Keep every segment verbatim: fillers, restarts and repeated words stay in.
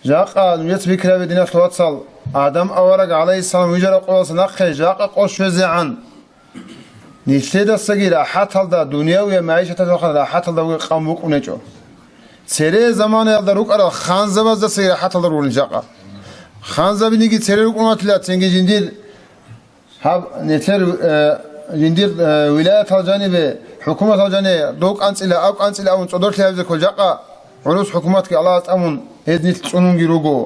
Жакъа нужеца пикри гьабе, диналъул вацал, Адам авараг гӀалайгьиссалам вижараб къоялдаса нахъе жакъа къо щвезегӀан, нилъедасаги рахӀаталда, дунявияб магӀишаталъулъ рахӀаталда бугеб къавм букӀун гьечӀо. Цере заманаялда рукӀарал ханзабаздасаги рахӀаталда ругони жакъа. Ханзабиниги цере рукӀунатила, цинги жиндир гьаб нилъер, э, жиндир, э, вилаятал жанибе, хӀукуматал жане, дов кӀанцӀила, ав кӀанцӀила абун цӀодорлъи гьабизе ккол жакъа. ГӀурус хӀукуматги Аллагьас тӀамун, гьез нилъ цӀунунги руго,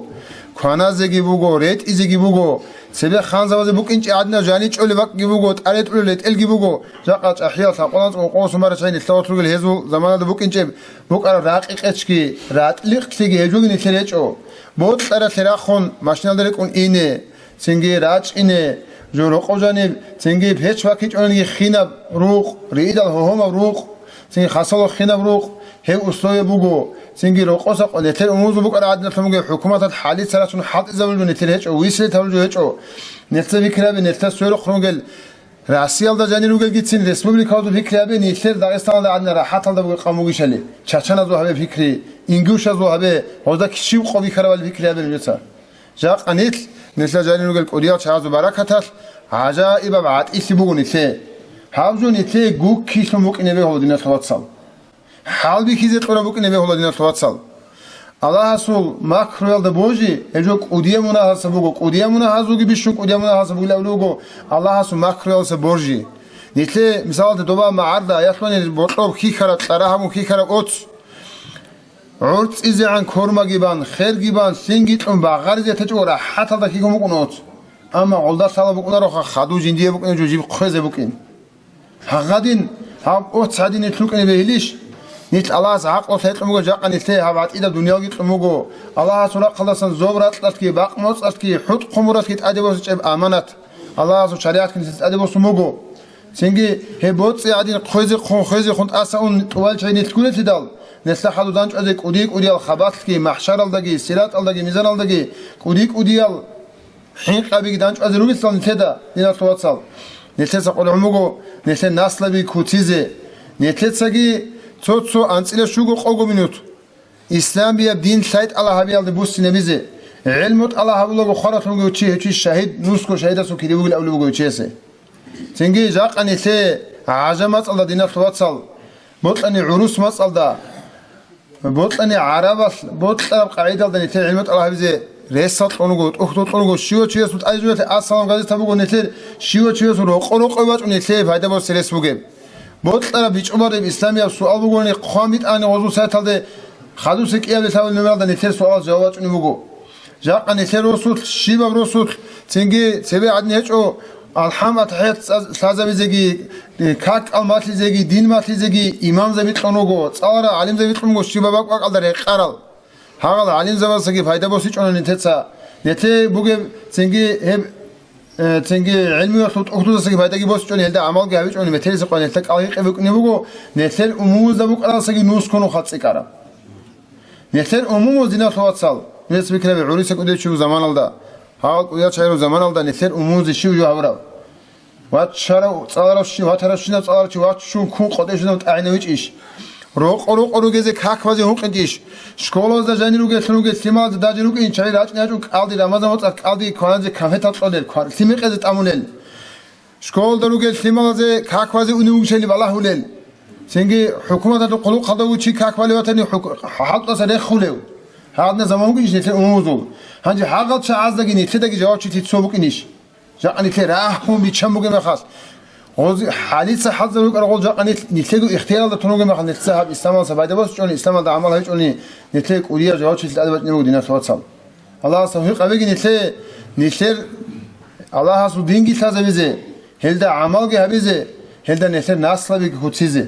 кваназеги буго, ретӀизеги буго, цебе ханзабазе букӀинчӀеб гӀадинаб жаничӀолеб бакӀги буго, тӀаретӀулел ретӀелги буго, жакъа чӀахӀиял лъабкъоялда анцӀго къосун барачагӀи нилъер вацал ругел гьезул заманалда букӀинчӀеб букӀараб ракъи-къечги, ратӀлихълъиги гьеб жоги нилъер гьечӀо. Бокьаралъе рахун машиналда рекӀун ине, цинги рачӀине, жо рокъов жаниб, цинги печь бакичӀониги хинаб рукъ, риидал гьогьомаб рукъ, цинги хасало хинаб рукъ, гьеб условие буго, цинги рокъоса къо-, нилъер умумузул букӀараб гӀадиналъун бугеб хӀукуматалъ хӀалица рачун хӀалтӀизабулеб жо нилъер гьечӀо, висилитабулеб жо гьечӀо. Нилъер пикри гьабе, нилъер сверухъ ругел, Россиялда жанир ругелгицин республикаялда пикри гьабе, нилъер Дагъистаналда гӀадинаб рахӀаталда бугеб къавм бугищали, чачаназул гьабе пикри, ингушазул гьабе, гьозда щиб къо бихьарабали пикри гьабе нужеца. Жакъа нилъ, нилъер жанир ругел кӀудиял чагӀазул баракаталъ, гӀажаибаб гӀатӀилъи буго нилъее. Гьаб жо нилъее гуккилъун букӀине бегьула, диналъул вацал. ХӀалбихьизе кьураб букӀине бегьула, диналъул вацал. Аллагьасул макруялда божи, гьеб жо кӀудияб мунагьалса буго, кӀудияб мунагьазулги бищун кӀудияб мунагьалса бугилан абулеб буго, Аллагьасул макруялдаса боржи. Нилъее, мисалалда, доба магӀарда, аялъуни бокьоб хьихьараб, кьара гьабун хьихьараб оц. ГӀурцӀизегӀан кормаги бан, херги бан, лъинги кьун багъаризе течӀого рахӀаталда хьихьун букӀун оц. Амма гъолда лъала букӀунароха, хадув жиндие букӀине жо жиб хъвезе букӀин. Гьагъадин, гьаб оц гьадин нилъ рукӀине бегьилищ? Нилъ Аллагьас гӀакълу лъай кьун буго, жакъа нилъее гьаб гӀатӀида дунялги кьун буго. Аллагьасул рахъалдасан зоб ракьалъги, бакъ моцӀалъги, хӀутӀ хъумуралъги тӀаде босичӀеб аманат. Аллагьасул шаригӀатги нилъеца тӀаде босун буго. Цинги гьеб боцӀи гьадин хъвезе-, хъвезехун тӀаса ун тӀувал чагӀи нилъ гурелъидал, нилъа хадув данчӀвазе кӀуди-кӀудиял хабалъги, махӀшаралдаги, сираталдаги, мизаналдаги кӀуди-кӀудиял хӀинкъабиги данчӀвазе ругелъул нилъеда, диналъул вацал. Нилъеца къулгӀун буго нилъер наслаби куцизе. Нилъецаги цо-цо анцӀила щуго къого минут исламияб дин лъайтӀала гьабиялде буссинабизе, гӀелму тӀала гьабулаго хваралъунги чи гьев чи шагьид, нусго шагьидасул кири вугилан абулеб буго гьев чиясе. Цинги жакъа нилъее гӀажамацӀалда, диналъул вацал, бокьани гӀурус мацӀалда, бокьани гӀарабалъ бокьараб къагӀидалда нилъее гӀелму тӀала гьабизе ресал кьун руго, тӀухьдул кьун руго, щивав чиясул тӀаде жо, ассалам газета буго нилъер, щивав чиясул рокъо-рокъо бачӀун нилъее пайда босе рес бугеб. Бокьараб бичӀчӀулареб исламияб суал бугони, хъван битӀани гъозул сайталде хадусе кӀиабилеб лъабабилеб номералда нилъер суалалъе жаваб бачӀунеб буго. Жакъа нилъер росулъ, щибаб росулъ, цинги цебе гӀадин гьечӀо, алхӀам-атахӀият цӀа-, лъазабизеги, как-кӀал малъизеги, дин малъизеги, имамзаби кьун руго, цӀаларал гӀалимзаби кьун буго щибаб бакӀ-бакӀалда рекъарал. Гьагъал гӀалимзабаздаги пайда босичӀони нилъеца. Нилъее бугеб цинги гьеб, э, цинги гӀелмуялъул тӀухьдузасаги пайдаги босичӀони, гьелда гӀамалги гьабичӀони, метерисеб къо нилъер кӀалги къибукӀине буго, нилъер умумузда букӀаралсаги нусгун уха цӀикӀкӀараб. Нилъер умумуз, диналъул вацал, нилъеца пикри гьабе, гӀурусияб кӀудияв чи вугеб заманалда, гьагъал кӀудиял чагӀи ругеб заманалда нилъер умумузе щив жо гьабураб? Ваччарав цӀаларав чи, ватарав щинав цӀаларав чи ваччун ккун къотӀе щвезабун тӀагӀинав вичӀищ? Рокъо-рокъо ругезе как базе гьукъинчӀищ? Школазда жанир ругеллъун ругел лъималазда даже рукӀин чагӀи рачӀни рачӀун кӀалди, Рамазан моцӀалъ кӀалди кваранзе конфетал кьолел, ква-, лъимекъезе тӀамулел. Школалда ругел лъималазе как базе унев вугищали балагьулел. Цинги хӀукуматалъул хъулухъалда вугев чи как балев ватани хӀук-, хӀалтӀаса рехулев. Гьадна заман вугищ нилъер умумузул. Гьанже гьагъал чагӀаздаги нилъедаги жавабчилъи цо букӀинищ? Жакъа нилъее рагьун биччан бугеб мехалъ, гъоз-, хӀалица хӀалзаб рукӀарал гъол жакъа нилъ-, нилъего ихтияралда тун бугеб мехалъ, нилъеца гьаб исламалдаса пайда босичӀони, исламалда гӀамал гьабичӀони, нилъее кӀудияб жавабчилъи тӀаде бачӀунеб буго, диналъул вацал. Аллагьас тавфикъ гьабеги нилъее, нилъер Аллагьасул динги лъазабизе, гьелда гӀамалги гьабизе, гьелда нилъер наслабиги куцизе.